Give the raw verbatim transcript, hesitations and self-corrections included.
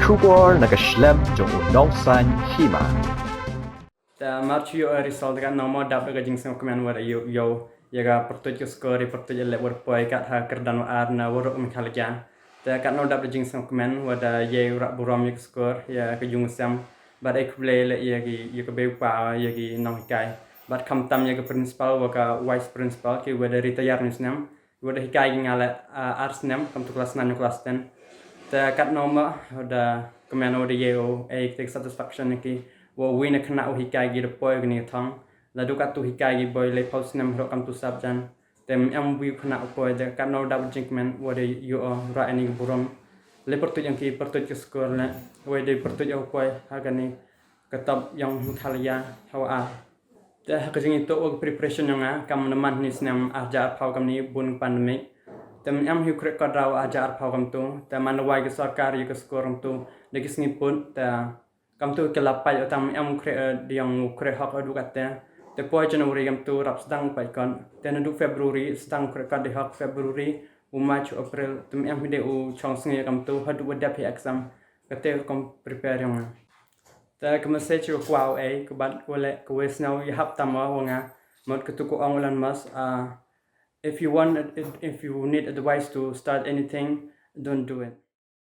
Khubor na ka shlem jong u nongsan hima. Te mar chu ïoh result te katno mo dap da ka jingsngewkmen wat ïoh ïoh ïa ka pyrtuid ka score, ïa pyrtuid ïa leh wat poi kat ha kyrdan wa ar na waroh Meghalaya. Te katno dap da jingsngewkmen wat ïa u rah burom ïa ka score ïa ka jong u sem. Bad ai khublei leh ïa ki ïa ka bei u pa ïa ki nonghikai. Bad khamtam ïa ka principal wa ka vice principal ki wa da retire ni snem. Wa da hikai ki nga leh ar snem kam tu klas nine klas ten. Te katno ma da kmen wa da ïoh ai te satisfaction ki wa wi na khynnah u hikai ki da poi ki ni thong. La du kat tu hikai ki boi leh pau snem ro kam tu sap jan. Te em wi khynnah u poi da katno da jingkmen wa da ïoh ra ani burom. Leh pyrtuid ïa ki pyrtuid ka score leh wa da pyrtuid ïa u poi ha kani ka top ïa u Meghalaya hawa a. Te ha ka jingïatoh wa ka preparation ïa nga kam na man ni snem ar hajar arphew kam ni bun pandemic. Te em hi u khreh kot ra ar hajar arphew kam tu. Te man wa ka sorkar ïa ka score kam tu da ki sngi put te kam tu ka la pait tang em khreh di ïa u khreh hok adu kat te. Te poi January kam tu rap sdang pait kot. Te na du February sdang khreh kot di hok February u March u April. Te em hi de u chong sngi kam tu hadu wa dep hi exam. Ka te kam prepare ïa nga. Te ka message ka kwah ai ka bat ka leh ka wei snow ïa hap tam wa nga mot ka tu ka ong Elon Musk. If you want, if you need advice to start anything, don't do it.